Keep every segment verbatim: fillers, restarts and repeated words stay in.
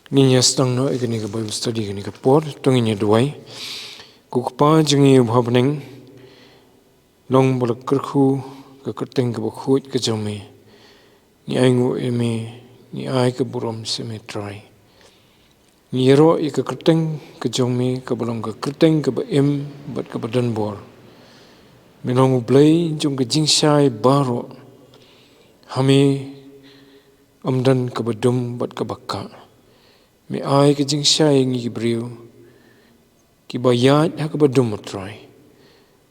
Ngin ïa sdang noh ïa kane ka Bible study kane ka por, to ngin ïa duwai. Ko Kpa jong ngi uba ha bneng, long ba la kyrkhu ka kyrteng kaba khuid ka jong me. Ngi ainguh ïa me, ngi ai ka burom sha me Trai. Ngi ïaroh ïa ka kyrteng ka jong me kaba long ka kyrteng kaba im bad kaba donbor. Me long U Blei jong ka jingshai baroh. Ha me ym don kaba dum bad kaba kah. Me ai ka jingshai ïa ngi ki briew kiba ïaid ha kaba dum, Trai,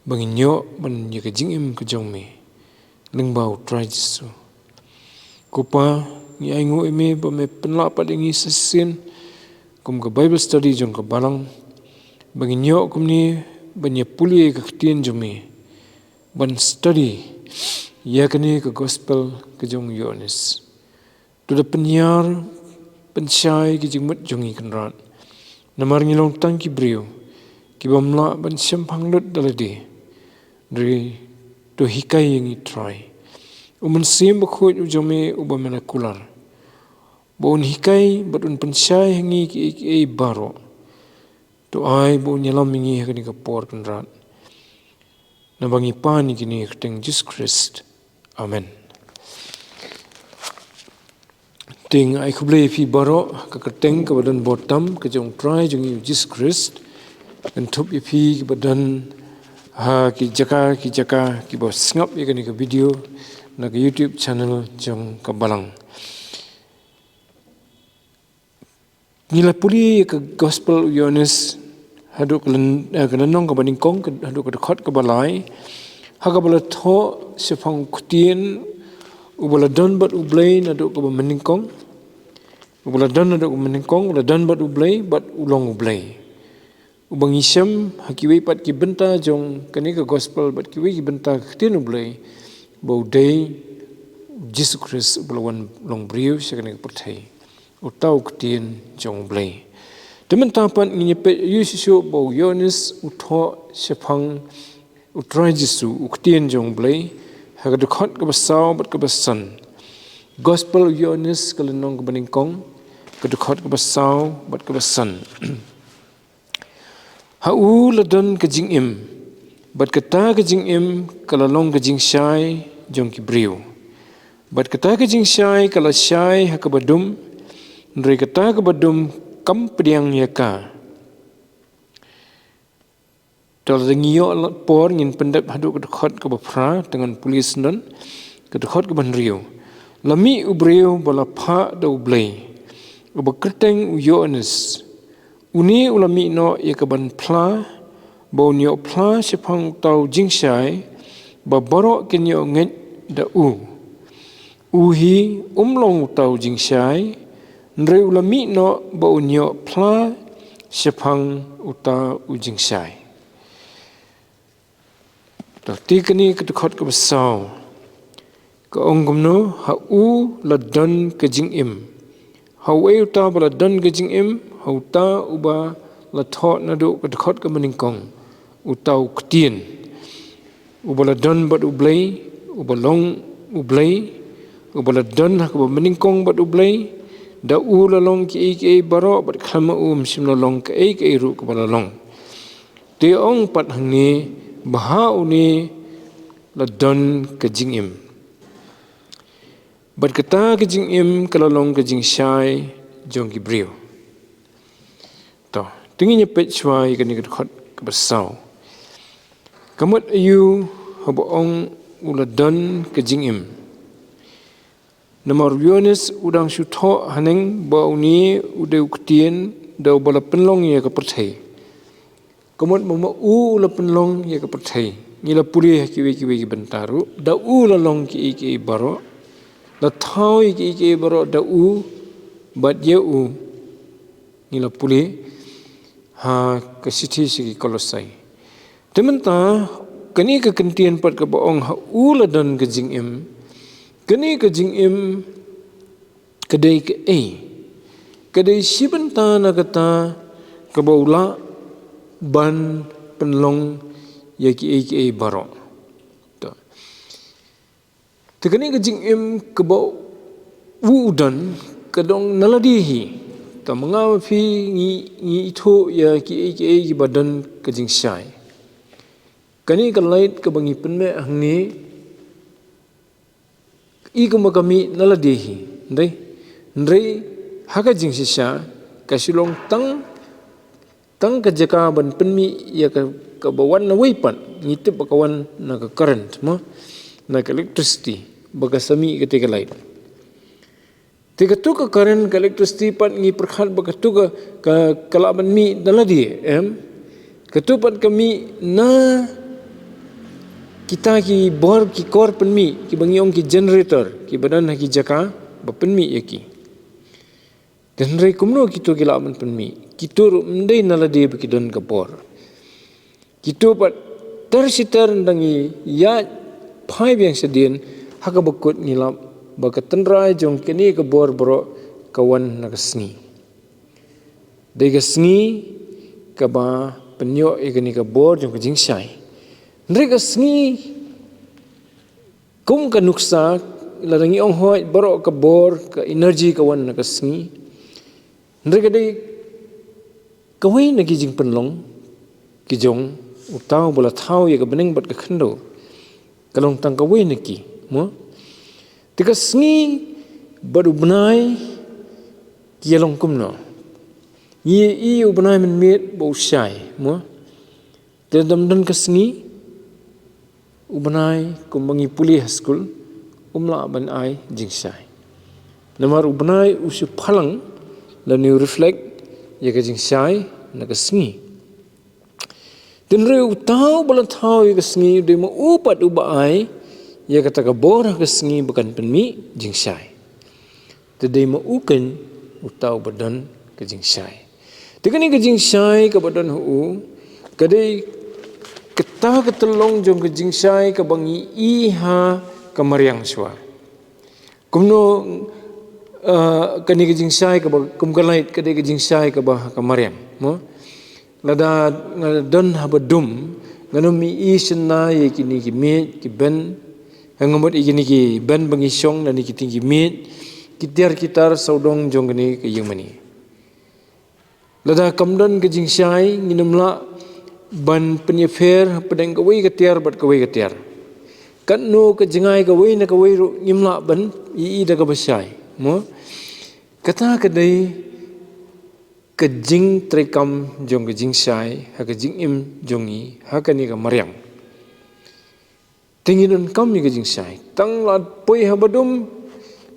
ba ngin ïoh ban ïa ka jingim ka jong me lyngba U Trai Jisu. Ko Pa, ngi ainguh ïa me ba me pynlah pat ïa ngi sa shisien kum ka Bible study jong ka Balang, ba ngin ïoh kumne ban ïa pule ïa ka ktien jong me, ban study ïa kane ka gospel ka jong u Ïoannis. To da pynïar pynshai ki jingmut jong ngi, Kynrad. Namar ngi long tang ki briew kiba ym lah ban shemphang lut da lade. Hynrei to hikai ïa ngi, Trai. U Mynsiem Bakhuid u jong me uba me la kular, ba un hikai bad un pynshai ha ngi kiei kiei baroh. To ai ba un ïalam ïa ngi ha kane ka por, Kynrad. Naba ngi pan ïa kine ha ka kyrteng Jisu Khrist. Amen. Te nga ai khublei ïa phi baroh ha ka kyrteng kaba donbor tam ka jong U Trai jong ngi U Jisu Khrist. Kynthup ïa phi kiba don ha ki jaka ki jaka kiba sngap ïa kane ka video na ka YouTube channel jong ka Balang. Ngi la pule ïa ka gospel u Ïoannis haduh ka lyn-, eh, ka lynnong kaba nyngkong, ka, haduh ka dkhot kaba lai. Ha kaba la thoh shaphang u ktien uba la don bad U Blei naduh kaba mynnyngkong. Uba la don naduh kaba mynnyngkong, uba la don bad U Blei, bad u long U Blei. Uba ngi shem ha kiwei pat ki bynta jong kane ka gospel bad kiwei ki bynta ka ktien U Blei, ba u dei Jisu Khrist uba la wan long briew sha kane ka pyrthei. Uta u ktien jong U Blei. Te mynta pat ngin ïa peit ïa u shisha ba u Ïoannis u thoh shaphang U Trai Jisu, u ktien jong U Blei, ha ka dkhot kaba saw bad kaba san. Gospel u Ïoannis ka lynnong kaba nyngkong, ka dkhot kaba saw bad kaba san. Ha u la don ka jingim, bad kata ka jingim ka la long ka jingshai jong ki briew. Bad kata ka jingshai ka la shai ha kaba dum, hynrei kata kaba dum kam pdiang ïa ka. Te lada ngi ïoh la por ngin pyndep haduh ka dkhot kaba phra, te ngan pule shen don ka dkhot kaba hynriew. La mih u briew ba la phah da U Blei, uba kyrteng u Ïoannis. Une u la mih noh ïa ka ban phla, ba un ïoh phla shaphang uta u jingshai, ba baroh kin ïoh ngeit da u. U hi um long uta u jingshai, hynrei u la mih noh ba un ïoh phla shaphang uta u jingshai. Te kane ka dkhot kaba saw ka ong kumno, ha u la don ka jingim. Ha uei uta ba la don ka jingim? Ha uta uba la thoh naduh ka dkhot kaba nyngkong, uta u ktien. Uba la don bad U Blei, uba long U Blei, uba la don ha kaba mynnyngkong bad U Blei, da u la long kiei kiei baroh, bad khlem ma u ym shym la long kaei kaei ruh kaba la long. Te ong pat hangne, ba ha une la don ka jingim. Bad kata ka jingim ka la long ka jingshai jong ki briew. To, te ngin ïa peit shuwa ïa kane ka dkhot kaba saw. Ka mut aïu haba ong u la don ka jingim? Namar u Ïoannis u dang shu thoh haneng ba une u dei u ktien da uba la pynlong ïa ka pyrthei. Ka mut ma ma u u la pynlong ïa ka pyrthei. Ngi la pule ha kiwei kiwei ki bynta ruh, da u la long kiei kiei baroh. La thaw ïa kiei kiei baroh da u, bad ïa u. Ngi la pule ha ka shithi sha ki Kolosai. Te mynta, kane ka kyntien pat kaba ong ha u la don ka jingim, kane ka jingim ka dei kaei? Ka dei shi bynta na kata kaba u lah ban pynlong ïa kiei kiei baroh. To. Te kane ka jingim kaba u u don, ka dang na lade hi. Te ma nga ma phi ngi, ngi ithuh ïa kiei kiei kiba don ka jingshai. Kane ka light kaba ngi pynmih hangne, i kumba ka mih na lade hi, hynrei, hynrei ha ka jingshisha ka shu long tang, tang ka jaka ban pynmih ïa ka, kaba wan na wei pat, ngi tip ba ka wan na ka current, mo, na ka electricity, ba ka sa mih kata ka light. Te katu ka current, ka electricity pat ngi pyrkhat ba katu ka, ka, ka lah ban mih na lade, em? Katu pat ka mih na kita ki bor, ki kor pynmih, kiba ngi ong ki generator, kiba don ha ki jaka ba pynmih ïa ki. Te hynrei kumno kitu ki lah ban pynmih? Kitu ruh ym dei na lade ba ki don ka bor. Kitu pat ter shi ter, ynda ngi ïaid phai biang shadien, ha kaba kut ngi lap ba ka tynrai jong kane ka bor baroh ka wan na ka sngi. Dei ka sngi kaba pynïoh ïa kane ka bor jong ka jingshai. Hynrei ka sngi, kum ka nuksa, lada ngi ong hooid baroh ka bor, ka energy ka wan na ka sngi, hynrei ka dei kawei na ki jingpynlong ki jong uta uba la thaw ïa ka bneng bad ka khyndew. Ka long tang kawei na ki, mo? Te ka sngi bad u bnai ki ïa long kumno? Ngi ïohi u bnai mynmiet ba u shai, mo? Te lada ym don ka sngi, u bnai, kumba ngi pule ha skul, um lah ban ai jingshai. Namar u bnai u shu phalang lane u reflect ïa ka jingshai na ka sngi. Te hynrei uta uba la thaw ïa ka sngi, u dei ma u pat uba ai ïa kata ka bor ha ka sngi ba kan pynmih jingshai. Te dei ma u keiñ uta uba don ka jingshai. Te kane ka jingshai kaba don ha u, ka dei kata ka tyllong jong ka jingshai kaba ngi i ha ka mariang shuwa. Kumno, eh, kane ka jingshai kaba kum ka light, ka dei ka jingshai kaba ha ka mariang, mo? Lada nga don haba dum, ngan ym ïohi shynna ïa kine ki miej ki ben, nga mut ïa kine ki ben ba ngi shong lane ki tieng ki miej, ki tiar ki tar sawdong jong kane ka ïingmane. Lada kam don ka jingshai, ngin ym lah ban pynïapher hapdeng kawei ka tiar bad kawei ka tiar. Katno ka jngai kawei na kawei ruh ngim lah ban ïohi da kaba shai, mo? Kata ka dei ka jingtreikam jong ka jingshai ha ka jingim jong ngi ha kane ka mariang. Te ngi donkam ïa ka jingshai. Tang la poi haba dum,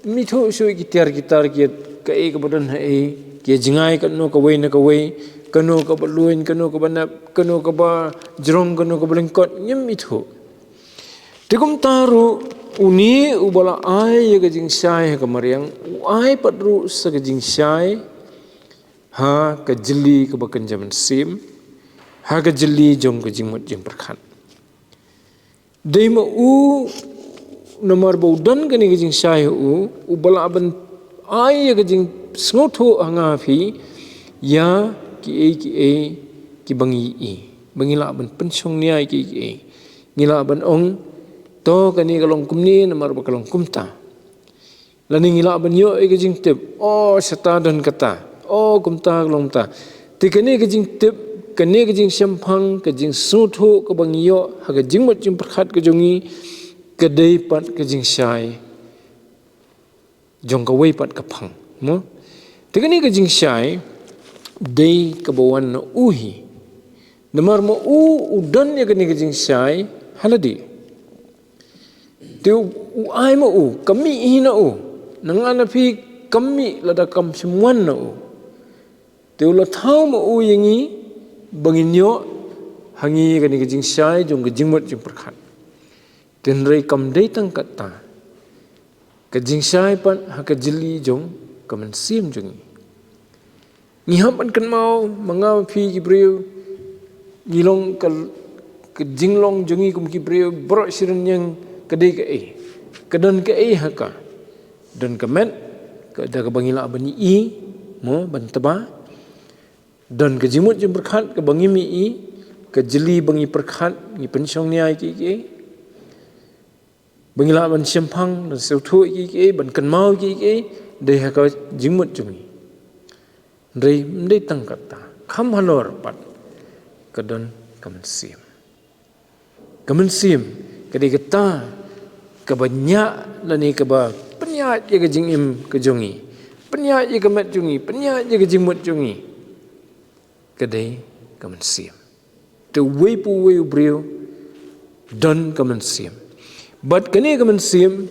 ym ithuh shuh ki tiar ki tar, ki, kaei kaba don haei, ki jngai katno kawei na kawei, kano kaba luin, kano kaba nep, kano kaba jrong, kano kaba lyngkot, ngim ithuh. Te kumta ruh, une uba la ai ïa ka jingshai ha ka mariang, u ai pat ruh sa ka jingshai ha ka jylli kaba kynja mynsiem, ha ka jylli jong ka jingmut jingpyrkhat. Dei ma u, namar ba u don kane ka jingshai ha u, uba lah ban ai ïa ka jingsngewthuh ha nga ha phi ïa kiei kiei kiba ngi ïohi, ba ngi lah ban pynshong nia ïa kiei kiei. Ngi lah ban ong, to kane ka long kumne namar ba ka long kumta. Lane ngi lah ban ïoh ïa ka jingtip, o, shata don kata, o, kumta ka long kumta. Te kane ka jingtip, kane ka jingshemphang, ka jingsngewthuh kaba ngi ïoh ha ka jingmut jingpyrkhat ka jong ngi, ka dei pat ka jingshai jong kawei pat ka phang, mo? Te kane ka jingshai dei kaba wan na u hi. Namar ma u, u don ïa kane ka jingshai ha lade. Te u, u ai ma u, ka mih hi na u. Na nga na phi kam mih lada kam shym wan na u. Te u la thaw ma u ïa ngi ba ngin ïoh ha ngi kane ka jingshai jong ka jingmut jingpyrkhat. Te hynrei kam dei tang kata, ka jingshai pat ha ka jylli jong ka mynsiem jong ngi. Ngi hap ban kynmaw, ma nga ma phi ki briew, ngi long ka, ka jinglong jong ngi kum ki briew baroh shi rynïeng ka dei kaei? Ka don kaei ha ka? Don ka met, ka, da kaba ngi lah ban ïohi, mo, ban tba. Don ka jingmut jingpyrkhat kaba ngim ïohi, ka jylli ba ngi pyrkhat, ngi pynshong nia ïa kiei kiei. Ba ngi lah ban shemphang, ban sngewthuh ïa kiei kiei, ban kynmaw ïa kiei kiei, dei ha ka jingmut jong ngi. Hynrei ym dei tang kata, kham halor pat ka don ka mynsiem. Ka mynsiem ka dei kata kaba ñiah lane kaba pynïaid ïa ka jingim ka jong ngi, pynïaid ïa ka met jong ngi, pynïaid ïa ka jingmut jong ngi. Ka dei ka mynsiem. Te uwei pa uwei u briew don ka mynsiem. Bad kane ka mynsiem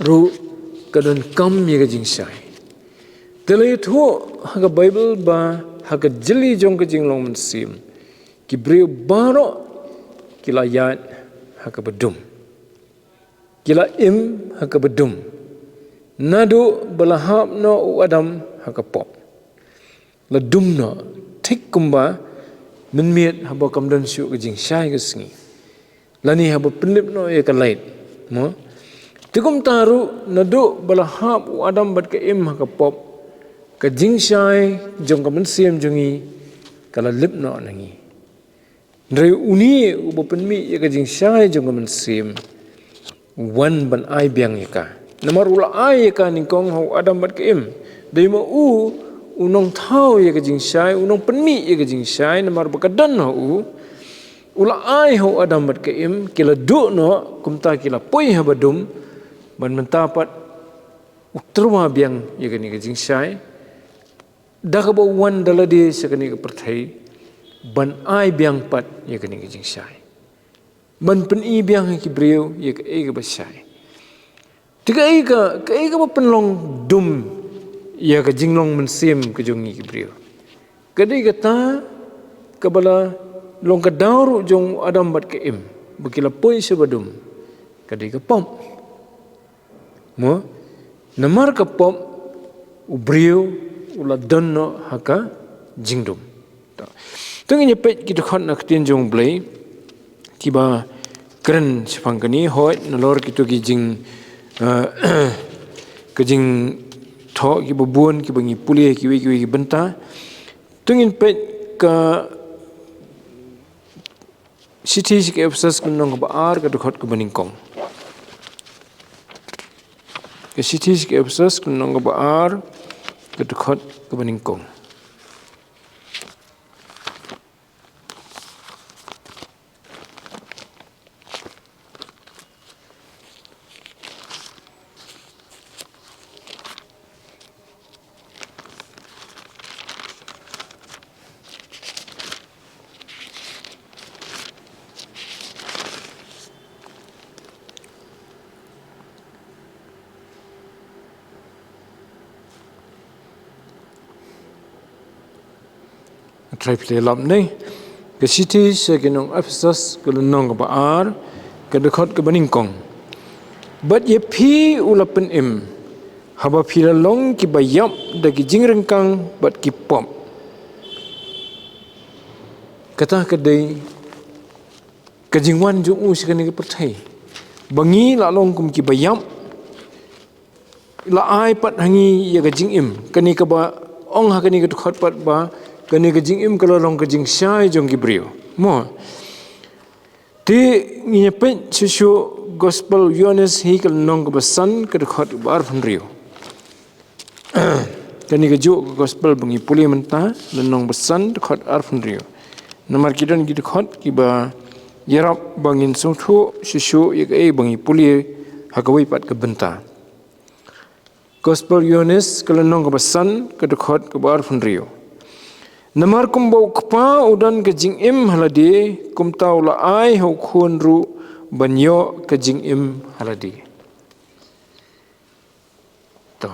ruh ka donkam ïa ka jingshai. Te la ïathuh ha ka Baibl ba ha ka jylli jong ka jinglong mynsiem, ki briew baroh ki la ïaid ha kaba dum. Ki la im ha kaba dum. Naduh ba la hap noh u Adam ha ka pop, la dum noh, thik kumba mynmiet haba kam don shuh ka jingshai ka sngi, lane haba pynlip noh ïa ka lait, mo. Te kumta ruh naduh ba la hap u Adam bad ka Im ha ka pop, ka jingshai jong ka mynsiem jong ngi ka la lip noh na ngi. Hynrei une uba pynmih ïa ka jingshai jong ka mynsiem u wan ban ai biang ïa ka. Namar u la ai ïa ka nyngkong ha u Adam bad ka Im. Dei ma u u nongthaw ïa ka jingshai, u nongpynmih ïa ka jingshai, namar ba ka don ha u. U la ai ha u Adam bad ka Im, ki la duh noh, kumta ki la poi ha ba dum, ban mynta pat u tyrwa biang ïa kane ka jingshai. Da kaba u wan da lade sha kane ka pyrthei ban ai biang pat ïa kane ka jingshai, ban pyni biang ha ki briew ïa kaei kaba shai. Te kaei ka, kaei kaba pynlong dum ïa ka jinglong mynsiem ka jong ngi ki briew? Ka dei kata kaba la long ka daw ruh jong u Adam bad ka Im ba ki la poi sha ba dum. Ka dei ka pop. Mo, namar ka pop u briew u la don noh ha ka jingdum. To ngin ïa peit ki dkhot na ka ktien jong U Blei kiba kren shaphang kane, hooid nalor kito ki jing, eh, ka jingthoh kiba bun kiba ngi pule kiwei kiwei ki bynta. To ngin peit ka Shithi sha ki Ephesos ka lynnong kaba ar ka dkhot kaba nyngkong. Ka Shithi sha ki Ephesos ka lynnong kaba ar ka dkhot kaba nyngkong. Trai phi lap ne. Ka shithi sha ki nong Ephesos ka lynnong kaba ar ka dkhot kaba nyngkong. Bad ïa phi u la pynim haba phi la long kiba ïap da ki jingryngkang bad ki pop. Kata ka dei ka jingwan jong u sha kane ka pyrthei ba ngi la long kum kiba ïap. La ai pat ha ngi ïa ka jingim, kane kaba ong ha kane ka dkhot pat ba kane ka jingim ka la long ka jingshai jong ki briew. Mo. Te ngin ïa peit shuh shuh gospel Ïoannis hi ka lynnong kaba san ka dkhot kaba arphew hynriew. Kane kajuh ka gospel ba ngi pule mynta, lynnong ba san dkhot arphew hynriew. Namar ki don ki dkhot kiba ïarap ba ngin sngewthuh shuh shuh ïa kaei ba ngi pule ha kawei pat ka bynta. Gospel Ïoannis ka lynnong kaba san ka dkhot kaba arphew hynriew. Namar kumba u Kpa u don ka jingim ha lade, kumta u la ai ha u Khun ruh ban ïoh ka jingim ha lade. To.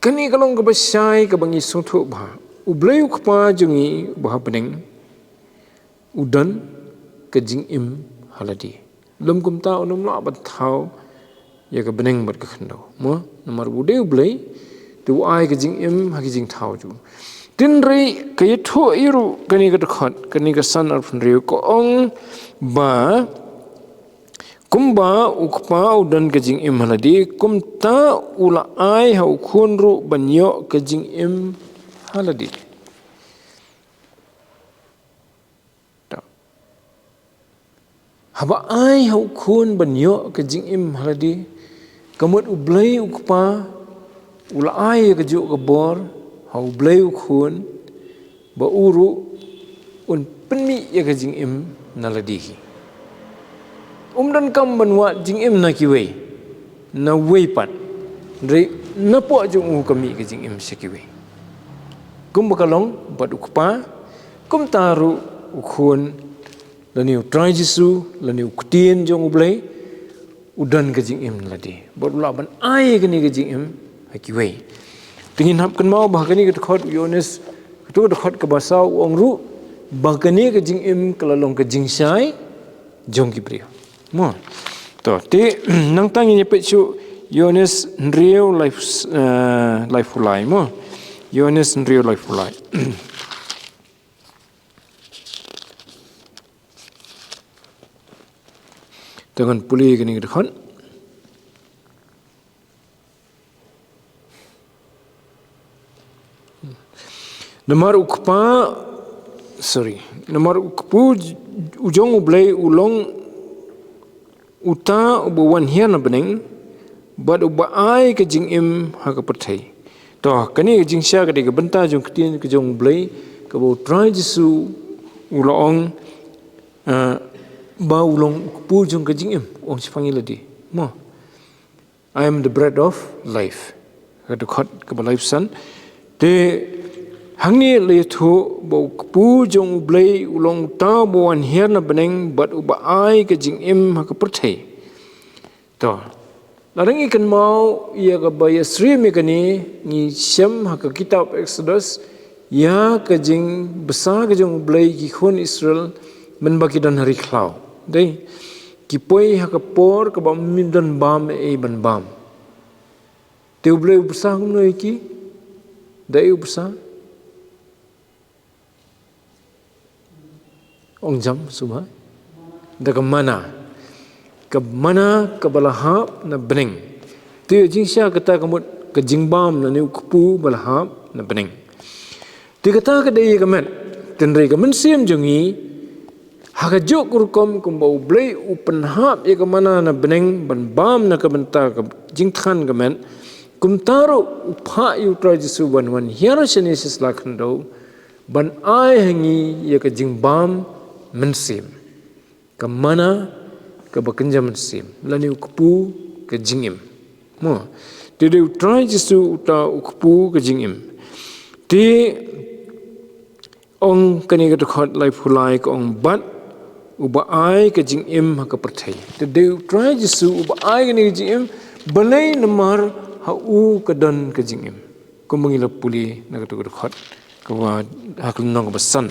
Kane ka long kaba shai kaba ngi sngewthuh ba U Blei u Kpa jong ngi uba ha bneng u don ka jingim ha lade. Lym kumta un ym lah ban thaw ïa ka bneng bad ka khyndew. Mo, namar u dei U Blei, te u ai ka jingim ha ka jingthaw jong u. Hynrei ka ïathuh ïa u ruh kane ka dkhot, kane ka san arphew hynriew ka ong ba kumba u Kpa u don ka jingim ha lade, kumta u la ai ha u Khun ruh ban ïoh ka jingim ha lade. Haba ai ha u Khun ban ïoh ka jingim ha lade, ka mut U Blei u Kpa u la ai ïa kajuh ka bor ha U Blei U Khun, ba u ruh un pynmih ïa ka jingim na lade hi. Um donkam ban wad jingim na kiwei, na uwei pat, hynrei napoh jong u ka mih ka jingim sha kiwei. Kumba ka long bad U Kpa, kumta ruh U Khun, lane U Trai Jisu, lane u Ktien jong U Blei, u don ka jingim na lade bad u lah ban ai kane ka jingim ha kiwei. Te ngin hap kynmaw ba ha kane ka dkhot u Ïoannis, kato ka dkhot kaba saw, u ong ruh ba kane ka jingim ka la long ka jingshai jong ki briew. Mo. To, te nangta ngin ïa peit shuh Ïoannis hynriew, laiphew, eh, laiphew lai, mo. Ïoannis hynriew, laiphew lai. Te ngan pule kane ka dkhot. Namar U Kpa, sorry, namar U Kpu j-, u jong U Blei u long uta uba wan hiar na bneng, bad uba ai ka jingim ha ka pyrthei. To, kane ka jingshai ka dei ka bynta jong ka ktien ka jong U Blei, kaba U Trai Jisu u la ong, eh, ba u long U Kpu jong ka jingim, u ong shaphang ïa lade. Mo. "I am the bread of life." Ka dkhot kaba laiphew san. Te hangne la ïathuh ba U Kpu jong U Blei u long uta uba wan hiar na bneng bad uba ai ka jingim ha ka pyrthei. To. Lada ngi kynmaw ïa kaba ïasyriem ïa kane, ngi shem ha ka kitab Exodus ïa ka jingbsa ka jong U Blei ki khun Israel mynba ki don ha ri khlaw. Dei, ki poi ha ka por kaba ym don bam ei ban bam. Te U Blei u bsa kumno ïa ki? Da ei u bsa? Ong jam shuwa. Da ka manna. Ka manna kaba la hap na bneng. Te jingshai kata ka mut ka jingbam lane U Kpu ba la hap na bneng. Te kata ka dei ïa ka met. Hynrei ka mynsiem jong ngi, ha kajuh ka rukom kumba U Blei u pynhap ïa ka manna na bneng ban bam na ka bynta ka jingthngan ka met, kumta ruh u phah ïa U Trai Jisu ban wan hiar shane sha sla khyndew, ban ai ha ngi ïa ka jingbam mynsiem. Ka manna kaba kynja mynsiem, lane U Kpu ka jingim. Mo, te dei U Trai Jisu uta U Kpu ka jingim. Te ong kane ka dkhot laiphew lai ka ong bad uba ai ka jingim ha ka pyrthei. Te dei U Trai Jisu uba ai kane ka jingim, balei? Namar ha u ka don ka jingim. Kumba ngi la pule na kato ka dkhot kaba ha ka lynnong kaba san.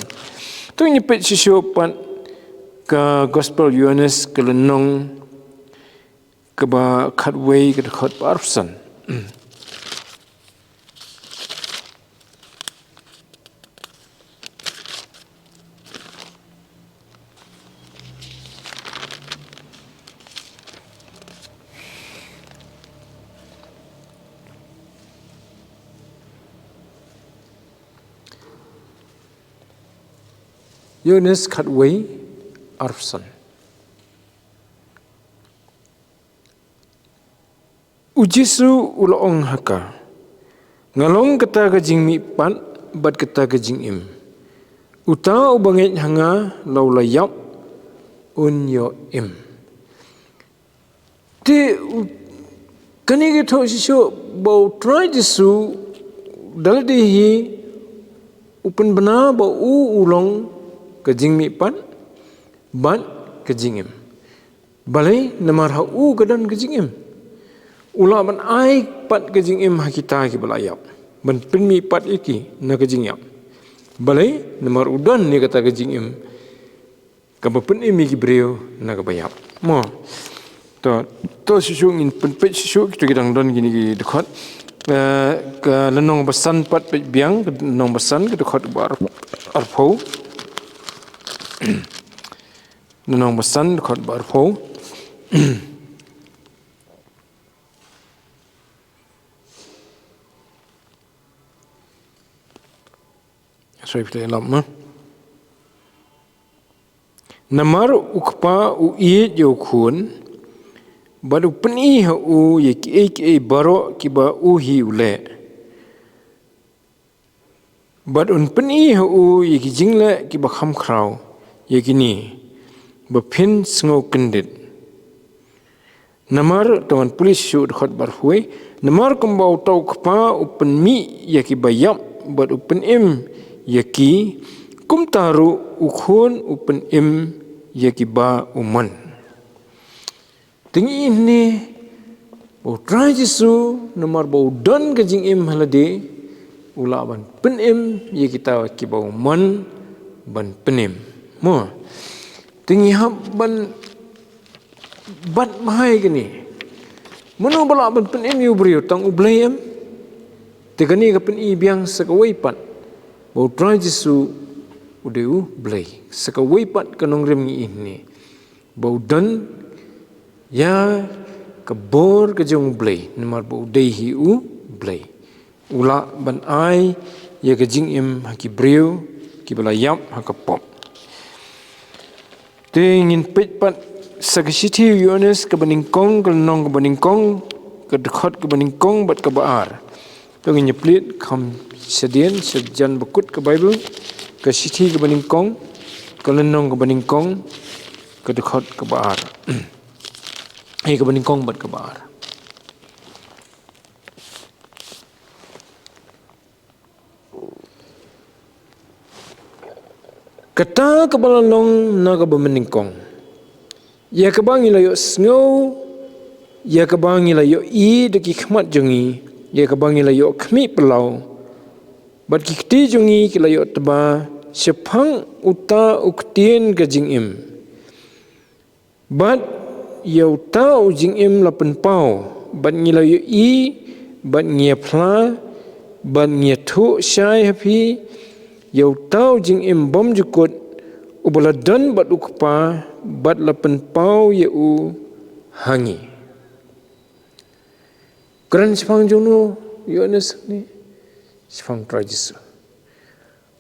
To ngin peit shuh shuh pat ka Gospel Ïoannis ka lynnong kaba khatwei ka dkhot ba arphew san. Ïoannis khatwei arphew san. U Jisu u la ong ha ka, "Nga long kata ka jingmihpat bad kata ka jingim. Uta uba ngeit ha nga, la u la ïap, un ïoh im." Te u, kane ka thoh shisha ba U Trai Jisu da lade hi u pynbna ba u u long ka jingmihpat bad ka jingim. Balei? Namar ha u ka don ka jingim. U lah ban ai pat ka jingim ha kita kiba la ïap, ban pynmihpat ïa ki na ka jingïap. Balei? Namar u don ïa kata ka jingim kaba pynim ïa ki briew na kaba ïap. Mo. To, to shisha ngin pynpeit shisha kito ki dang don kine ki dkhot. Eh, ka lynnong ba san pat peit biang, ka lynnong ba san ka dkhot ba ar-, arphew. Lynnong ba san dkhot ba arphew. Sorry, phi lap ma. Namar U Kpa u ïeit ïa U Khun, bad u pyni ha u ïa kiei kiei baroh kiba u hi u leh. Bad un pyni ha u ïa ki jingleh kiba kham khraw, ïa kine ba phin sngew kyndit. Namar, to ngan pule shuh dkhot ba arphew wei. Namar kumba uta u kpa u pynmih ïa kiba ïap bad u pynim ïa ki, kumta ruh u khun u pynim ïa kiba u mon. Te ngi ïohi hangne ba u Trai Jisu, namar ba u don ka jingim ha lade, u lah ban pynim ïa kita kiba u mon ban pynim. Mo. Te ngi hap ban bat bha ïa kane. Mano ba lah ban pynim ïa u briew, tang U Blei em? Te kane ka pyni biang sa kawei pat ba u Trai Jisu u dei U Blei. Sa kawei pat ka nongrim ngi ïohi hangne ba u don ïa ka bor ka jong U Blei, namar ba u dei hi U Blei. U lah ban ai ïa ka jingim ha ki briew kiba la ïap ha ka pop. Te ngin peit pat sa ka shithi u Ïoannis kaba nyngkong, ka lynnong kaba nyngkong, ka dkhot kaba nyngkong bad kaba ar. To ngin ïa plie kham shadien, sha jan bakut ka Baibl, ka shithi kaba nyngkong, ka lynnong kaba nyngkong, ka dkhot kaba ar. Eh, kaba nyngkong bad kaba ar. Kata kaba la long na kaba mynnyngkong, ïa kaba ngi la ïohsngew, ïa kaba ngi la ïohi da ki khmat jong ngi, ïa kaba ngi la ïohkhmih palat, bad ki kti jong ngi ki la ïohtba shaphang uta u ktien ka jingim. Bad ïa uta u jingim la pynpaw, bad ngi la ïohi, bad ngi ïa phla, bad ngi ïathuh shai ha phi, ïa uta u jingim bymjukut, uba la don bad u Kpa, bad la pynpaw ïa u ha ngi. Kren shaphang jong no u Ïoannis hangne? Shaphang Trai Jisu.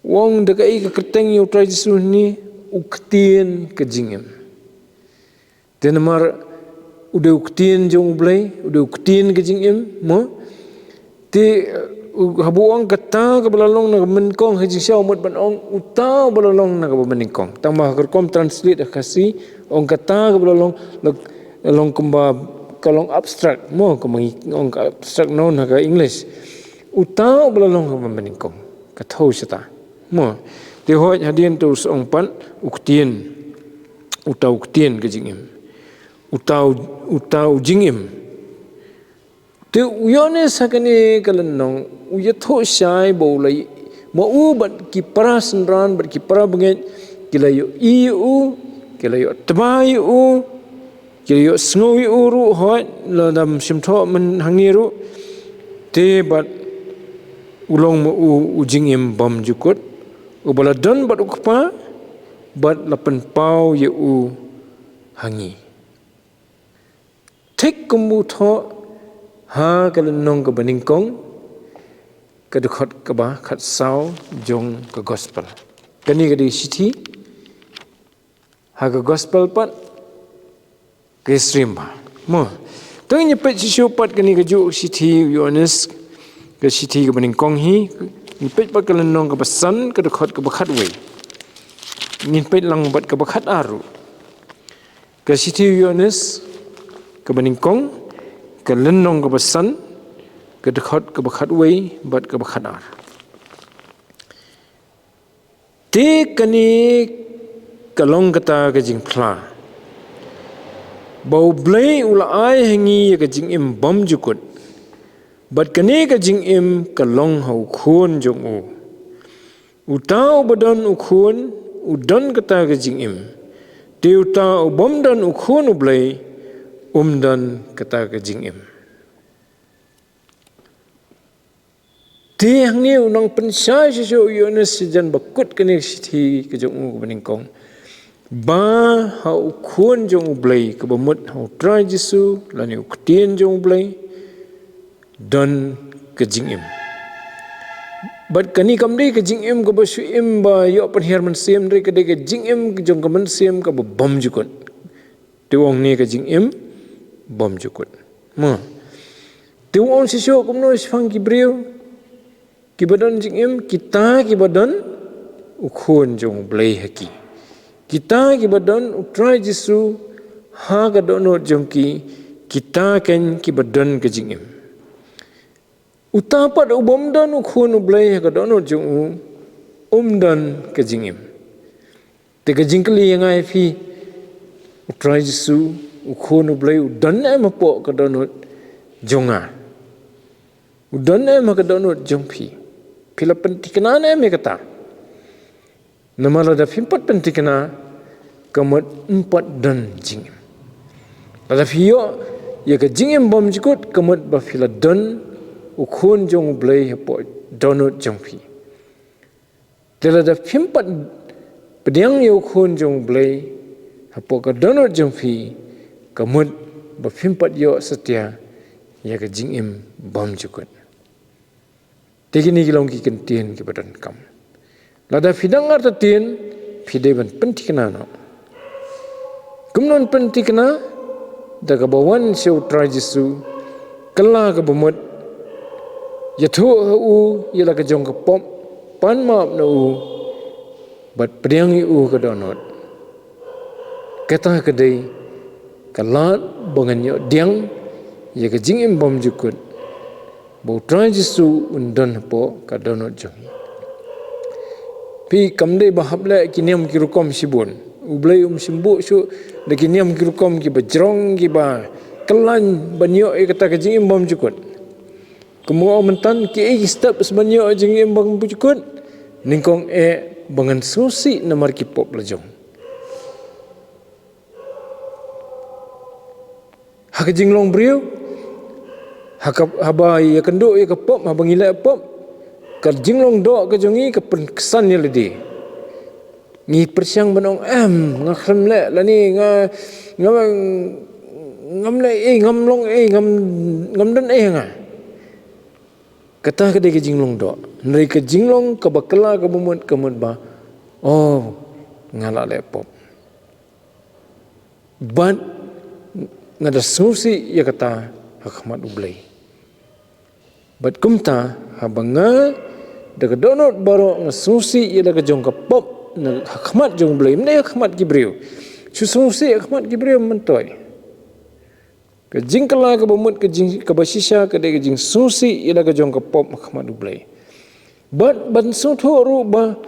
U ong da kaei ka kyrteng ïa u Trai Jisu hangne? U Ktien ka jingim. Te namar u dei u Ktien jong U Blei, u dei u Ktien ka jingim, mo? Te, uh, haba u ong kata kaba la long na kaba mynnyngkong, ha jingshisha u mut ban ong uta uba la long na kaba mynnyngkong. Tang ba ha ka rukom translate ha Khasi, ong kata kaba la long, la, la long kumba ka long abstract, mo, kumba ngi ong ka abstract noun ha ka English. Uta uba la long na kaba mynnyngkong, ka thew shata. Mo, te hooid hadien te u sa ong pat u Ktien, uta u Ktien ka jingim. Uta u, uta u jingim. Te u Ïoannis ha kane ka lynnong, u ïathuh shai ba u la, ma u bad ki para synran, bad ki para bangeit, ki la ïohi ïa u, ki la ïohtba ïa u, ki la ïohsngew ïa u ruh, hooid, lada ym shym thoh mynta hangne ruh. Te bad u long ma u u jingim bymjukut, uba la don bad u Kpa, bad la pynpaw ïa u ha ngi. Thik kumba u thoh ha ka lynnong kaba nyngkong, ka dkhot kaba khatsaw jong ka Gospel. Kane ka dei shithi ha ka Gospel pat ka ïasyriem bha. Mo. To ngin ïa peit shisha pat kane kajuh ka shithi u Ïoannis, ka shithi kaba nyngkong hi, ngin peit pat ka lynnong kaba san, ka dkhot kaba khatwei. Ngin peit lang bad kaba khatar ruh. Ka shithi u Ïoannis kaba nyngkong, ka lynnong kaba san, ka dkhot kaba khatwei bad kaba khatar. Te kane ka long kata ka jingphla, ba U Blei u la ai ha ngi ïa ka jingim bymjukut, bad kane ka jingim ka long ha u Khun jong u. Uta uba don u Khun, u don kata ka jingim. Te uta u bym don u Khun U Blei, um don kata ka jingim. Te hangne u nang pynshai shisha u Ïoannis sha jan bakut kane ka shithi ka jong u kaba nyngkong, ba ha u Khun jong U Blei, kaba mut ha u Trai Jisu, lane u Ktien jong U Blei, don ka jingim. Bad kane kam dei ka jingim kaba shu im ba ïoh pynhiar mynsiem, hynrei ka dei ka jingim jong ka mynsiem kaba bymjukut. Te u ong ne ka jingim bymjukut. Mo. Te u ong shisha kumno shaphang ki briew? Kiba don jingim, kita kiba don u Khun jong U Blei ha ki. Kita kiba don U Trai Jisu ha ka dohnud jong ki, kita kein kiba don ka jingim. Uta pat u bym don u Khun U Blei ha ka dohnud jong u, um don ka jingim. Te ka jingkylli ïa nga ïa phi, U Trai Jisu, u Khun U Blei, u don em hapoh ka dohnud jong nga? U don em ha ka dohnud jong phi? Phi la pynthikna ne em ïa kata? Namar lada phim pat pynthikna, ka mut ym pat don jingim. Lada phi ïoh ïa ka jingim bymjukut, ka mut ba phi la don u Khun jong U Blei hapoh dohnud jong phi. Te lada phim pat pdiang ïa u Khun jong U Blei hapoh ka dohnud jong phi, ka mut ba phim pat ïoh satia ïa ka jingim bymjukut. Te kine ki long ki kyntien kiba donkam. Lada phi dang artatien, phi dei ban pynthikna noh. Kumno ban pynthikna? Da kaba wan sha U Trai Jisu, kylla kaba mut, ïathuh ha u ïa la ka jong ka pop, pan map na u, bad pdiang ïa u ka dohnud. Kata ka dei ka lad ba ngan ïoh pdiang ïa ka jingim bymjukut ba U Trai Jisu un don hapoh ka dohnud jong ngi. Phi, kam dei ba hap leh ki niam ki rukom shibun. U Blei um shym buh shuh da ki niam ki rukom kiba jrong, kiba khlaiñ ban ïoh ïa kata ka jingim bymjukut. Kumba ong mynta, kiei ki steps ban ïoh jingim bymjukut? Nyngkong eh ba ngan sngewsih namar ki pop la jong. Ha ka jinglong briew, ha ka, haba ïakynduh ïa ka pop, haba ngi leh pop, ka jinglong doh ka jong ngi ka pynksan ïa lade. Ngi pyrshang ban ong, em, nga khlem leh lane nga, nga, ngam leh ei, ngam long ei, ngam, ngam don ei ha nga. Kata ka dei ka jinglong doh. Hynrei ka jinglong kaba kylla kaba mut ka mut ba, oh, nga la leh pop. Bad nga da sngewsih ïa kata ha khmat U Blei. Bad kumta, haba nga da ka dohnud baroh nga sngewsih ïa la ka jong ka pop na ha khmat jong U Blei, ym dei ha khmat ki briew. Shu sngewsih ha khmat ki briew myntoi. Ka jingkylla kaba mut, ka jing, kaba shisha ka dei ka jingsngewsih ïa la ka jong ka pop ha khmat U Blei. Bad ban sngewthuh ruh ba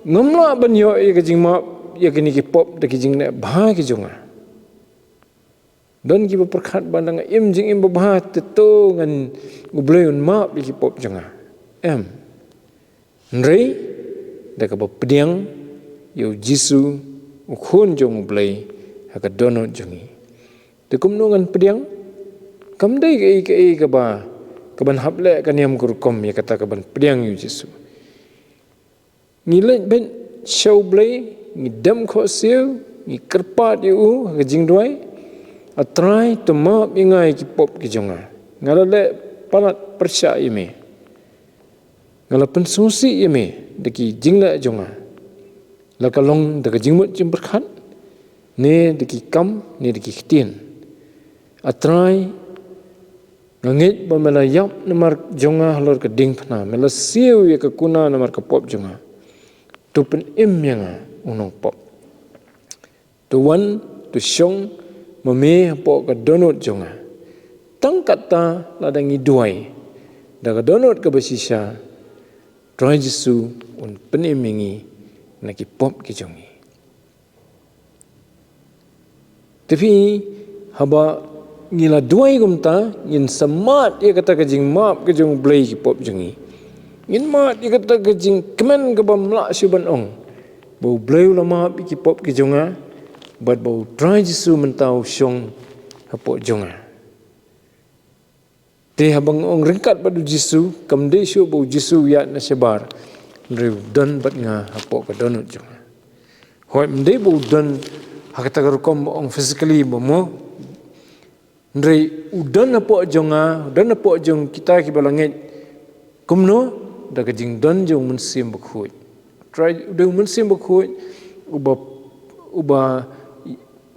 ngam lah ban ïoh ïa ka jingmap ïa kine ki pop da ki jingleh bha ki jong nga. Don kiba pyrkhat ba lada nga im jingim babha te to ngan, U Blei un map ïa ki pop jong nga. Em. Hynrei da kaba pdiang ïa U Jisu, U Khun jong U Blei, ha ka dohnud jong ngi. Te kumno ngan pdiang? Kam dei kaei kaei kaba, kaban hap leh ka niam ka rukom ïa kata kaban pdiang ïa U Jisu. Ngi leit beit sha U Blei, ngi dem khohsiew, ngi kyrpad ïa u ha ka jingduwai. A Trai, to map ïa nga ïa ki pop ki jong nga. Nga la leh palat pyrshah ïa me. Nga la pynsngewsih ïa me da ki jingleh jong nga, la ka long da ka jingmut jingpyrkhat, ne da ki kam, ne da ki ktien. A Trai, nga ngeit ba me la ïap namar jong nga halor ka diengphna, me la siew ïa ka kuna namar ka pop jong nga. To pynim ïa nga u nongpop. To wan, to shong ma me hapoh ka dohnud jong nga. Tang katta lada ngi duwai da ka dohnud kaba shisha, Trai Jisu un pynim ïa ngi na ki pop ki jong ngi. Te phi, haba ngi la duwai kumta, ngin sa mad ïa kata ka jingmap ka jong U Blei ki pop jong ngi. Ngin mad ïa kata ka jingkmen kaba ym lah shuh ban ong, ba U Blei u la map ïa ki pop ki jong nga, bad ba U Trai Jisu mynta u shong hapoh jong nga. Te haba nga ong ryngkat bad U Jisu, kam dei shuh ba U Jisu u ïaid na shabar, hynrei u don bad nga hapoh ka dohnud jong nga. Hooid, ym dei ba u don ha kata ka rukom ba ong physically ba mo, hynrei u don hapoh jong nga, u don hapoh jong kita kiba la ngeit. Kumno? Da ka jingdon jong U Mynsiem Bakhuid. Trai, u dei U Mynsiem Bakhuid uba, uba,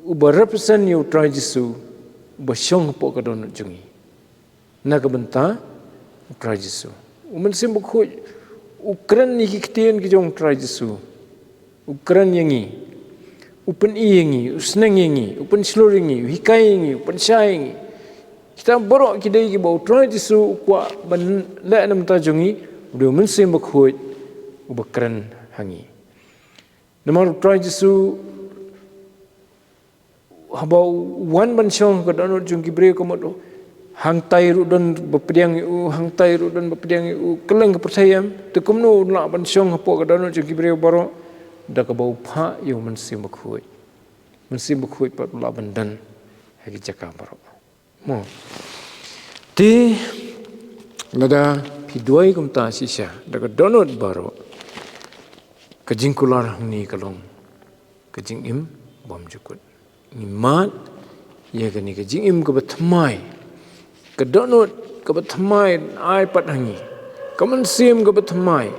uba represent ïa U Trai Jisu, uba shong hapoh ka dohnud jong ngi. Na ka bynta U Trai Jisu. U Mynsiem Bakhuid u kren ïa ki ktien ki jong u Trai Jisu. U kren ïa ngi. U pyni ïa ngi, u sneng ïa ngi, u pynshlur ïa ngi, u hikai ïa ngi, u pynshai ïa ngi. Kita baroh ki dei kiba u Trai Jisu u kwah ban leh na bynta jong ngi, u dei u Mynsiem Bakhuid uba kren ha ngi. Namar u Trai Jisu haba u wan ban shong ha ka dohnud jong ki briew ka mut u, hangtai ruh don ba pdiang ïa u, hangtai ruh don ba pdiang ïa u, kylleng ka pyrthei em, te kumno u lah ban shong hapoh ka dohnud jong ki briew baroh, da kaba u phah ïa u Mynsiem Bakhuid. Mynsiem Bakhuid pat u lah ban don ha ki jaka baroh. Mo. Te lada phi duwai kumta shisha da ka dohnud baroh, ka jingkular hangne ka long ka jingim bymjukut. Ngi mad ïa kane ka jingim kaba thymmai, ka dohnud kaba thymmai ai pat ha ngi, ka mynsiem kaba thymmai,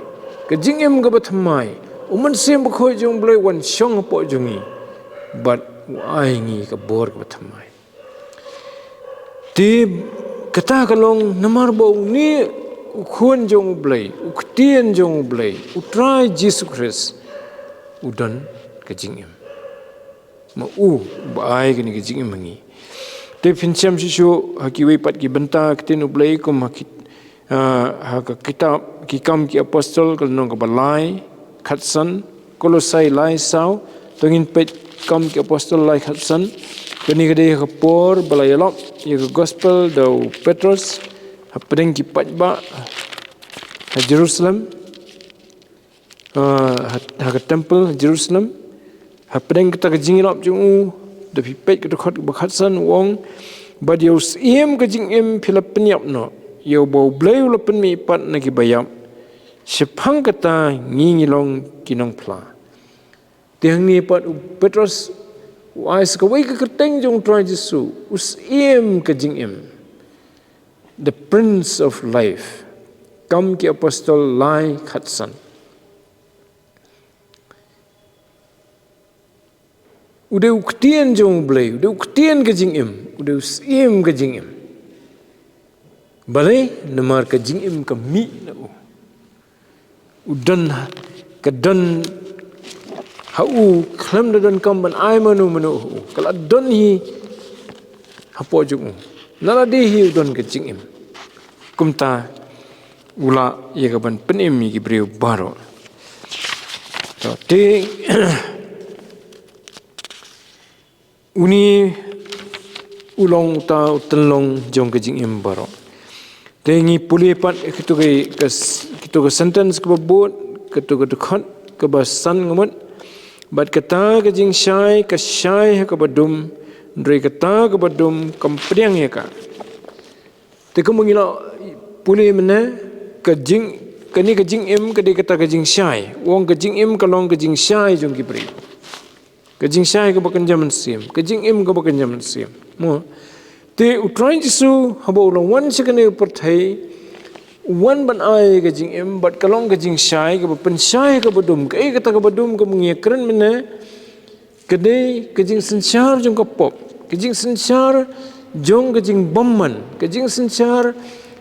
ka jingim kaba thymmai. U Mynsiem Bakhuid jong U Blei wan shong hapoh jong ngi bad u ai ngi ka bor kaba thymmai. Te kata ka long namar ba une u Khun jong U Blei, u Ktien jong U Blei, u Trai Jisu Khrist, u don ka jingim. Ma u ba ai kane ka jingim ha ngi. Te phin shem shuh shuh ha kiwei pat ki bynta ka ktien U Blei kum ha ki, ah, ha ka kitab Ki Kam ki Apostol ka lynnong kaba lai, khatsan, Kolosai lai saw, to ngin peit Kam ki Apostol lai khatsan. Kane ka dei ha ka por ba la ïalap ïa ka gospel da u Petros hapdeng ki paidbah ha Jerusalem, ah, ha, ha ka temple ha Jerusalem. Hapdeng kata ka jingïalap jong u, da phi peit ka dkhot ba khatsan u ong, bad ïa u Syiem ka jingim phi la pynïap noh, ïa uba U Blei u la pynmih pat na kiba ïap. Shaphang kata ngi ngi long ki nongphla. Te hangne pat u Petros u ai sa kawei ka kyrteng jong u Trai Jisu, u Syiem ka jingim. The Prince of Life. Kam ki Apostol lai khatsan. U dei u Ktien jong U Blei, u dei u Ktien ka jingim, u dei u Syiem ka jingim. Balei? Namar ka jingim ka mih na u. U don ha, ka don ha u, khlem da donkam ban ai mano mano ha u. Ka la don hi hapoh jong u. Na lade hi u don ka jingim. Kumta u lah ïa ka ban pynim ïa ki briew baroh. To, te une u long uta u tynlong jong ka jingim baroh. Te ngi pule pat kito ka, ka s-, kito ka sentence kaba bud, kito ka dkhot kaba san ngamut. Bad kata ka jingshai ka shai ha kaba dum, hynrei kata kaba dum kam pdiang ïa ka. Te kumba ngi la pule mynne, ka jing, kane ka jingim ka dei kata ka jingshai. U ong ka jingim ka long ka jingshai jong ki briew. Ka jingshai kaba kynja mynsiem, ka jingim kaba kynja mynsiem. Mo. Te u Trai Jisu haba u la wan sha kane ka pyrthei, u wan ban ai ka jingim, bad ka long ka jingshai kaba pynshai kaba dum. Kaei kata kaba dum kaba ngi ïakren mynne, ka dei ka jingsynshar jong ka pop, ka jingsynshar jong ka jingbymman, ka jingsynshar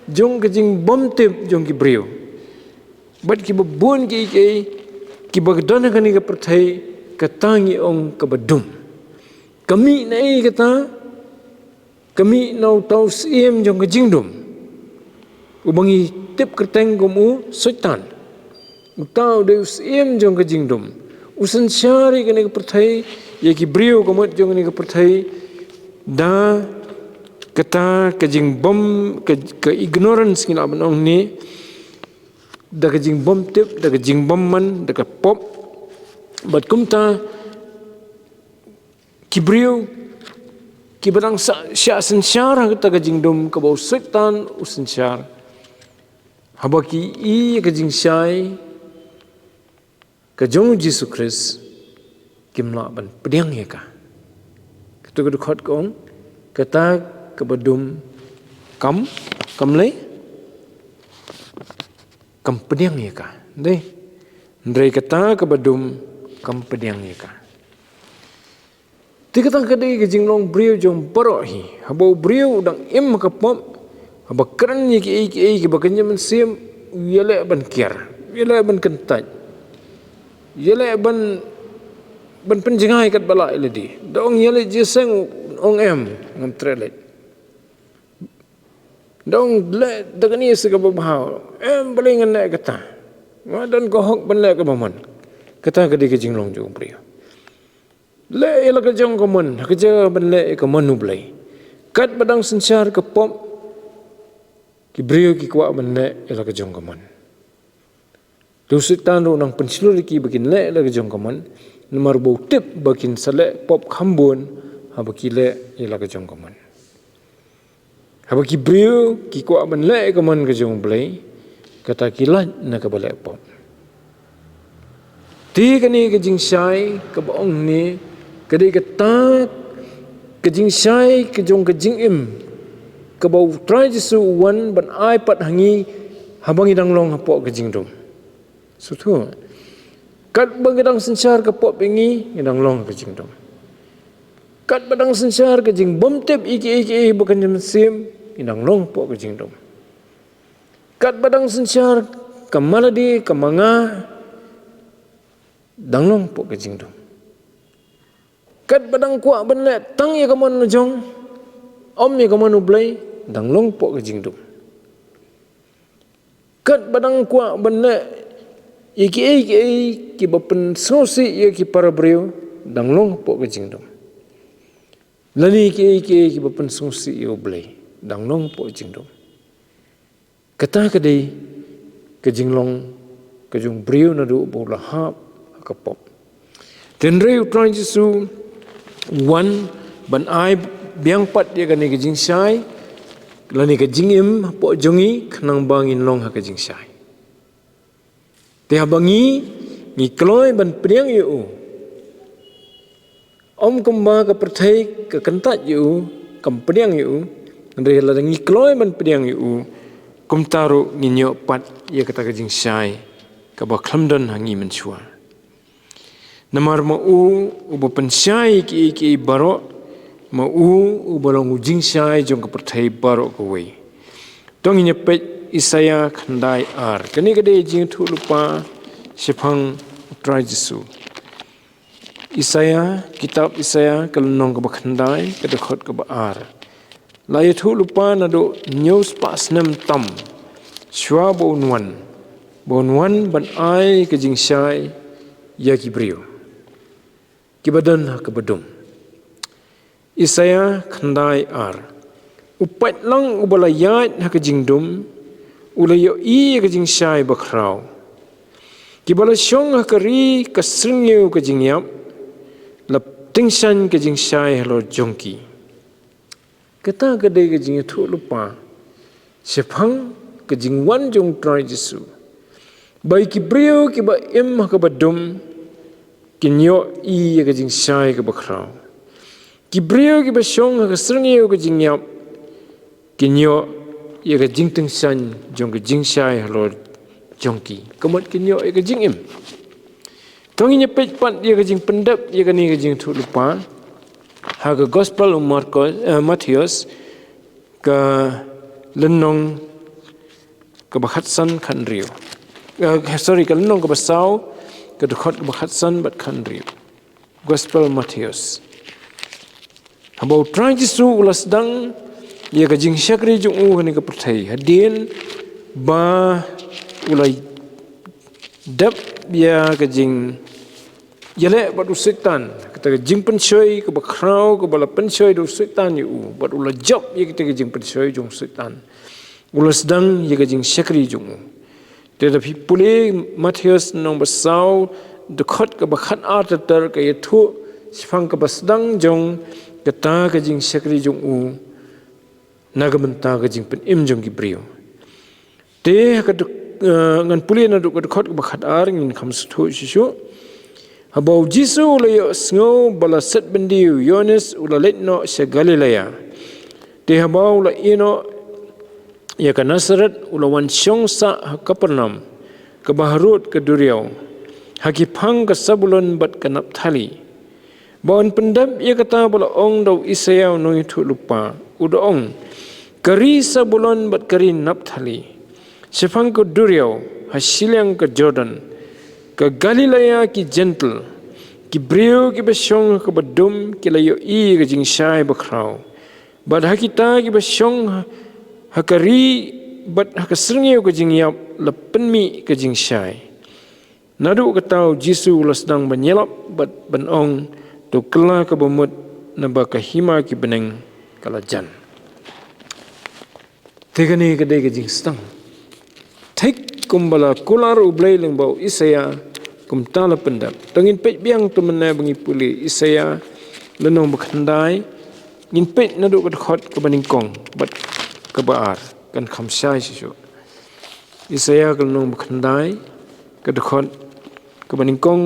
jong ka jingbymtip jong ki briew. Bad kiba bun kiei kiei kiba don ha kane ka pyrthei, kata ngi ong kaba dum. Ka mih na ei kata? Ka mih na uta u syiem jong ka jingdum, uba ngi tip kyrteng kum u Soitan. Uta u dei u syiem jong ka jingdum. U synshar ïa kane ka pyrthei, ïa ki briew ka mut jong kane ka pyrthei, da kata ka jingbym, ka, ka ignorance ngi lah ban ong ne, da ka jingbymtip, da ka jingbymman, da ka pop. Bad kumta, ki briew kiba dang sa, shah synshar ha kata ka jingdum kaba u Soitan u synshar, haba ki ïohi ïa ka jingshai ka jong u Jisu Khrist, kim lah ban pdiang ïa ka. Kato ka dkhot ka ong, kata kaba dum kam, kam leh, kam pdiang ïa ka. Dei. Hynrei kata kaba dum kam pdiang ïa ka. Te kata ka dei ka jinglong briew jong baroh hi. Haba u briew u dang im ha ka pop, haba kren ïa kiei kiei kiba kynja mynsiem, Ïaleh ban kiar, ïaleh ban kyntait, ïaleh ban, ban pynjngai kat ba lah ïa lade. Da ong ïaleh jingïaseng, ong em, ngam treh leh. Da ong leh da kane sa kaba bha, em balei ngan leh kata. Nga don ka hok ban leh kaba mon. Kata ka dei ka jinglong jong u briew. Leh ïa la ka jong ka mon, ha ka jaka ban leh ïa ka mon U Blei. Katba dang synshar ka pop, ki briew ki kwah ban leh ïa la ka jong ka mon. Te u Soitan ruh u nang pynshlur ïa ki ba kin leh ïa la ka jong ka mon, namar ba u tip ba kin sa leh pop kham bun, haba ki leh ïa la ka jong ka mon. Haba ki briew ki kwah ban leh ïa ka mon ka jong U Blei, kata ki lait na kaba leh pop. Te kane ka jingshai kaba ong ne, ka dei kata ka jingshai ka jong ka jingim, kaba U Trai Jisu u wan ban ai pat ha ngi, haba ngi dang long hapoh ka jingdum. Sngewthuh. Katba ka dang synshar ka pop ïa ngi, ngi dang long ka jingdum. Katba dang synshar ka jingbym tip ïa kiei kiei ba kan ïa mynsiem, ngi dang long hapoh ka jingdum. Katba dang synshar ka malade, ka manga, dang long hapoh ka jingdum. Katba dang kwah ban leh tang ïa ka mon la jong, ym ïa ka mon U Blei, dang long hapoh ka jingdum. Katba dang kwah ban leh ïa kiei kiei kiba pynsngewsih ïa ki para briew, dang long hapoh ka jingdum. Lane kiei kiei kiba pynsngewsih ïa U Blei, dang long hapoh ka jingdum. Kata ka dei ka jinglong ka jong u briew naduh ba u la hap ha ka pop. Te hynrei U Trai Jisu u wan ban ai biang pat ïa kane ka jingshai, lane ka jingim hapoh jong ngi, khnang ba ngin long ha ka jingshai. Te haba ngi, ngi kloi ban pdiang ïa u, ym kumba ka pyrthei ka kyntait ïa u, kam pdiang ïa u, hynrei lada ngi kloi ban pdiang ïa u, kumta ruh ngin ïoh pat ïa kata ka jingshai kaba khlem don ha ngi mynshuwa. Namar ma u uba pynshai ïa kiei kiei baroh, ma u uba long u jingshai jong ka pyrthei baroh kawei. To ngin ïa peit Isaïah khyndai ar. Kane ka dei jingïathuhlypa shaphang U Trai Jisu. Isaïah, kitab Isaïah, ka lynnong kaba khyndai, ka dkhot kaba ar. La ïathuhlypa naduh hynñiew spah snem tam shuwa ba un wan, ba un wan ban ai ka jingshai ïa ki briew kiba don ha kaba dum. Isaïah khyndai ar. U paidlang uba la ïaid ha ka jingdum, u la ïohi ïa ka jingshai bakhraw. Kiba la shong ha ka ri ka syrngiew ka jingïap, la tyngshaiñ ka jingshai halor jong ki. Kata ka dei ka jingïathuhlypa shaphang ka jingwan jong U Trai Jisu. Ba ïa ki briew kiba im ha kaba dum, kin ïohi ïa ka jingshai kaba khraw. Ki briew kiba shong ha ka syrngiew ka jingïap, kin ïohi ïa ka jingtyngshaiñ jong ka jingshai halor jong ki. Ka mut kin ïohi ïa ka jingim. To ngin ïa peit pat ïa ka jingpyndep ïa kane ka jingïathuhlypa ha ka Gospel u Markos, eh, Mathaios, ka lynnong kaba khatsan khathynriew. Eh, sorry, ka lynnong kaba saw, ka dkhot kaba khatsan bad khathynriew. Gospel Mathaios. Haba U Trai Jisu u la sdang ïa ka jingshakri jong u ha kane ka pyrthei, hadien ba u la dep ïa ka jingïaleh bad u Soitan, kata ka jingpynshoi kaba khraw kaba la pynshoi da u Soitan ïa u, bad u la jop ïa kata ka jingpynshoi jong u Soitan. U la sdang ïa ka jingshakri jong u. Te lada phi pule Mathaios lynnong ba saw, dkhot kaba khatar ter ter, ka ïathuh shaphang kaba sdang jong kata ka jingshakri jong u na ka bynta ka jingpynim jong ki briew. Te ha ka dk-, eh, ngan pule naduh ka dkhot kaba khatar, ngin kham sngewthuh shuh shuh. Haba U Jisu u la ïohsngew ba la set byndi ïa u Ïoannis, u la leit noh sha Galilea. Te haba u la ïeh noh ïa ka Nasaret, u la wan shong sah ha Kapernaum, kaba harud ka duriaw, ha ki phang ka Sabulon bad ka Napthali. Ba yn pyndep ïa kata ba la ong da u Isaïah u nongïathuhlypa, u da ong: Ka ri Sabulon bad ka ri Napthali, Shaphang ka duriaw, ha shiliang ka Jordan, ka Galilea ki Jentil, ki briew kiba shong ha kaba dum ki la ïohi ïa ka jingshai bakhraw. Bad ha kita kiba shong ha, ha ka ri, bad ha ka syrngiew ka jingïap, la pynmih ka jingshai. Naduh kata u Jisu u la sdang ban ïalap bad ban ong, to kylla kaba mut, naba ka hima ki bneng ka la jan. Te kane ka dei ka jingsdang. Thik kumba la kular U Blei lyngba u Isaïah, kumta la pyndep. To ngin peit biang to mynne ba ngi pule Isaïah, lynnong ba khyndai, ngin peit naduh ka dkhot kaba nyngkong bad kaba ar, kan kham shai shisha. Isaïah ka lynnong ba khyndai, ka dkhot kaba nyngkong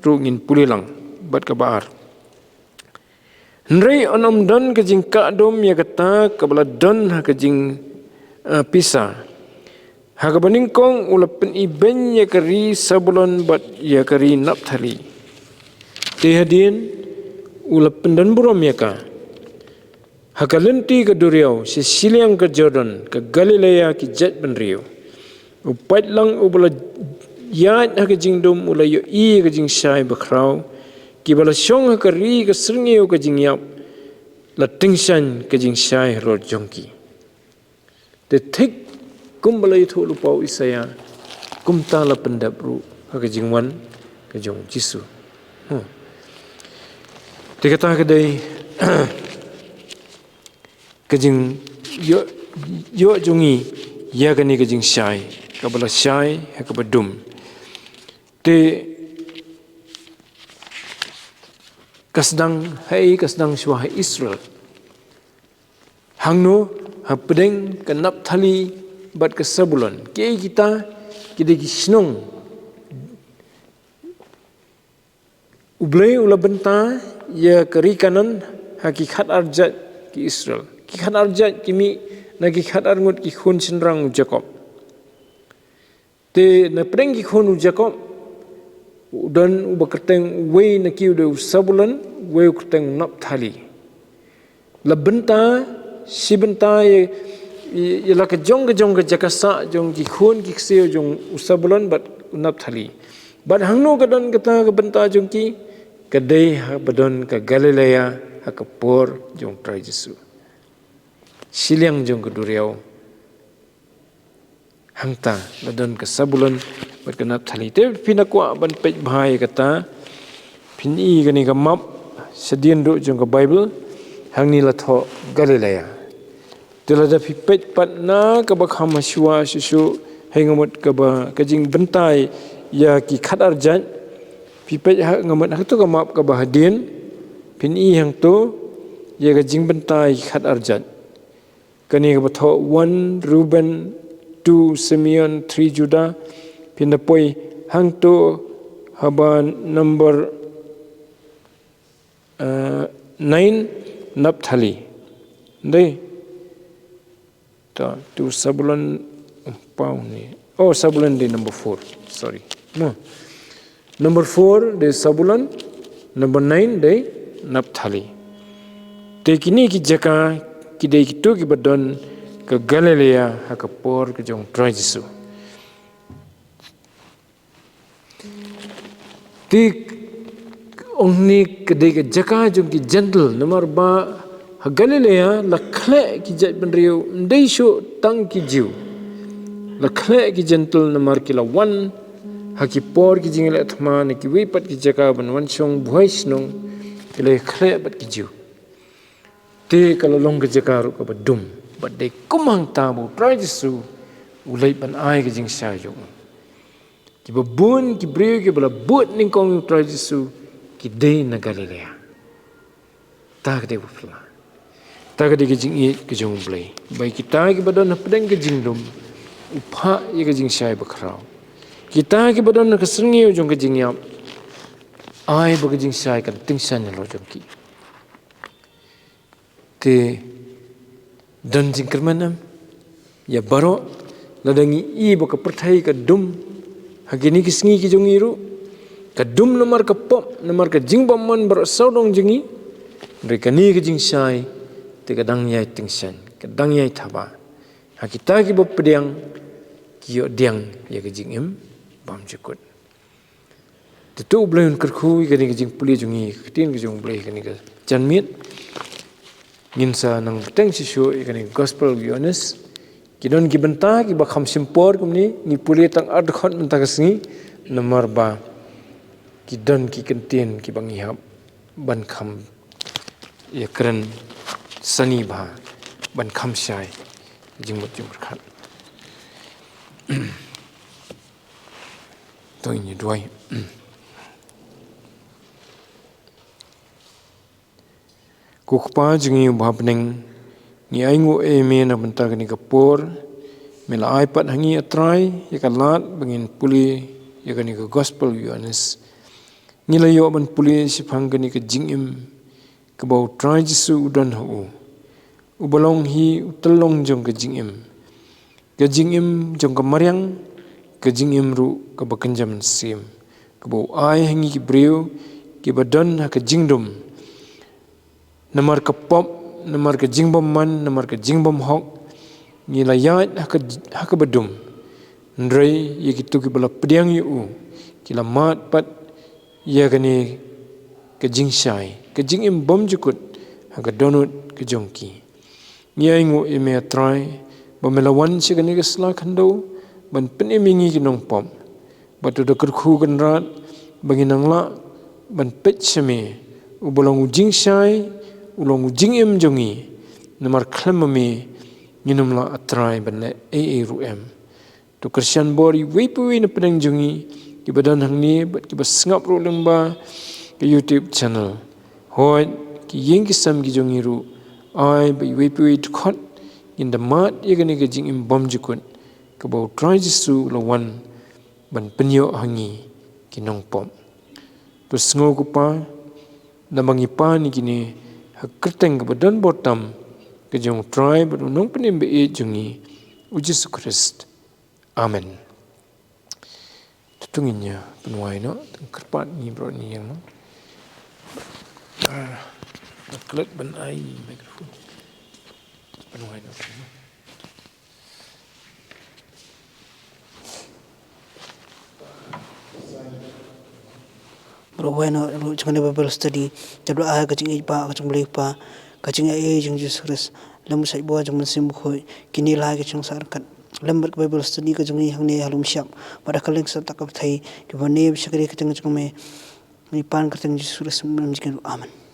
ruh ngin pule lang, bad kaba ar. Hynrei yn ym don ka jingkah dum ïa kata kaba la don ha ka jing, eh, pisa. Ha kaba nyngkong u la pynibeiñ ïa ka ri Sabulon bad ïa ka ri Naphtali. Te hadien u la pyndon burom ïa ka. Ha ka lynti ka duriaw, sha shiliang ka Jordan, ka Galilea ki jaitbynriew. U paidlang uba la ïaid ha ka jingdum u la ïohi ka jingshai bakhraw, kiba la shong ha ka ri ka syrngiew ka jingïap, la tyngshaiñ ka jingshai halor jong ki. Te thik kumba la ïathuh lypa u Isaïah, kumta la pyndep ruh ha ka jingwan ka jong u Jisu. Hmm. Te kata ka dei ka jingïoh, ïoh jong ngi ïa kane ka jingshai, kaba la shai ha kaba dum. Te ka sdang ha, ka sdang shuwa ha Israel. Hangno? Hapdeng ka Naphtali bad ka Sabulon. Kiei kita? Ki dei ki shnong. U Blei u la bynta ïa ka ri Kanaan ha ki khatar jait ki Israel. Ki khatar jait ki mih na ki khatar ngut ki khun shynrang u Jakob. Te napdeng ki khun u Jakob, u don uba kyrteng, uwei na ki u dei u Sabulon, uwei u kyrteng u Naphtali. La bynta, shi bynta ïa, ïa, ïa la ka jong ka jong ka jaka sah jong ki khun ki ksiew jong u Sabulon bad u Naphtali. Bad hangno ka don kata ka bynta jong ki? Ka dei haba don ka Galilea ha ka por jong u Trai Jisu. Shiliang jong ka duriaw. Hangta la don ka Sabulon bad ka Naphtali. Te phin da kwah ban peit bha ïa kata, phin i kane ka map shadien ruh jong ka Baibl, hangne la thoh Galilea. Te lada phi peit pat na kaba kham shuwa shuh shuh, ha nga mut kaba ka jingbynta ïa ki khatar jait, phi peit ha nga mut ha kato ka map kaba hadien, phin i hangto ïa ka jingbynta ïa ki khatar jait. Kane kaba thoh, one Reuben, two Simeon, three Judah. Phin da poi hangto haba number, uh, nine Naphtali. Dei. Ta, two Sabulon, pau ni. Oh, Sabulon dei number four. Sorry. No. Number four dei Sabulon, number nine dei Naphtali. Te kine ki jaka ki dei kito kiba don ka Galilea ha ka por ka jong u Trai Jisu. Te ong ni ka dei ka jaka jong ki Jentil, namar ba ha Galilea la khleh ki jaitbynriew, ym dei shuh tang ki Jiw. La khleh ki Jentil namar ki la wan ha ki por ki jingïaleh thma na kiwei pat ki jaka ban wan shong buhai shnong, ki la khleh bad ki Jiw. Te ka la long ka jaka ruh kaba dum. Bad dei kum hangta ba u Trai Jisu u leit ban ai ka jingshai jong u. Kiba bun ki briew kiba la bud nyngkong ïa u Trai Jisu ki dei na Galilea. Ta ka dei ba phylla. Ta ka dei ka jingïeit ka jong u Blei. Ba ïa kita kiba don hapdeng ka jingdum, u phah ïa ka jingshai bakhraw. Kita kiba don ha ka syrngiew jong ka jingïap, ai ba ka jingshai kan tyngshaiñ halor jong ki. Te don jingkyrmen em ïa baroh, lada ngi i ba ka pyrthei ka dum ha kine ki sngi ki jong ngi ruh? Ka dum namar ka pop, namar ka jingbymman baroh sawdong jong ngi. Hynrei kane ka jingshai te ka dang ïai tyngshaiñ, ka dang ïai thaba. Ha kita kiba pdiang, ki ïoh pdiang ïa ka jingim bymjukut. Te to U Blei un kyrkhu ïa kane ka jingpule jong ngi, ka ktien ka jong U Blei, kane ka janmiet. Ngin sa nang bteng shisha ïa kane ka Gospel u Ïoannis. Ki don ki bynta kiba kham shim por kumne, ngi pule tang ar dkhot mynta ka sngi, namar ba ki don ki kyntien kiba ngi hap ban kham ïakren sani bha, ban kham shai jingmut jingpyrkhat. To ngin ïa duwai. Ko Kpa jong ngi uba ha bneng, ngi ainguh ïa me na ka bynta kane ka por me la ai pat ha ngi, A Trai, ïa ka lad ba ngin pule ïa kane ka Gospel u Ïoannis. Ngi la ïoh ban pule shaphang kane ka jingim kaba U Trai Jisu u don ha u, uba long hi u tyllong jong ka jingim, ka jingim jong ka mariang, ka jingim ruh kaba kynja mynsiem, kaba u ai ha ngi ki briew kiba don ha ka jingdum. Namar ka pop, namar ka jingbymman, namar ka jingbymhok, ngi la ïaid ha ka, ha kaba dum. Hynrei ïa kito kiba la pdiang ïa u, ki la mad pat ïa kane ka jingshai, ka jingim bymjukut ha ka dohnud ka jong ki. Ngi ainguh ïa me, A Trai, ba me la wan sha kane ka sla khyndew ban pynim ïa ngi ki nongpop. Bad to da kyrkhu Kynrad ba ngin nang lah ban peit sha me, uba long u jingshai, u long u jingim jong ngi. Namar khlem ma me ngin ym lah, A Trai, ban leh ei ei ruh em. To kyrshan bor ïa iwei pa iwei na pdeng jong ngi, kiba don hangne bad kiba sngap ruh lyngba ka YouTube channel. Hooid, ki ïing ki sem ki jong ngi ruh, ai ba iwei pa iwei dkhot ngin da mad ïa kane ka jingim bymjukut kaba U Trai Jisu u la wan ban pynïoh ha ngi ki nongpop. To sngew, ko Pa, naba ngi pan ïa kine ha ka kyrteng kaba don bor tam ka jong U Trai bad U Nongpynim ba ïeit jong ngi, U Jisu Khrist. Amen. To ngin ïa pynwai noh, tang kyrpad ngi baroh ngi ïeng noh. Ah, klet ban ai microphone. Pynwai noh. Baroh wai noh ruh jong kane Bible study. Te baroh ai ka jingïeit ba ka jong U Blei Kpa, ka jingïeit jong U Jisu Khrist, lem bad ka jingïeit jong U Mynsiem Bakhuid, kine lai ki jong sah ryngkat. Lem bad ka Bible study ka jong ngi hangne ha lum shyiap, bad ha ka link sah ta ka pyrthei, kiba ne bad shakri ka kyrteng jong me. Ngi pan ka kyrteng Jisu Khrist, Amen.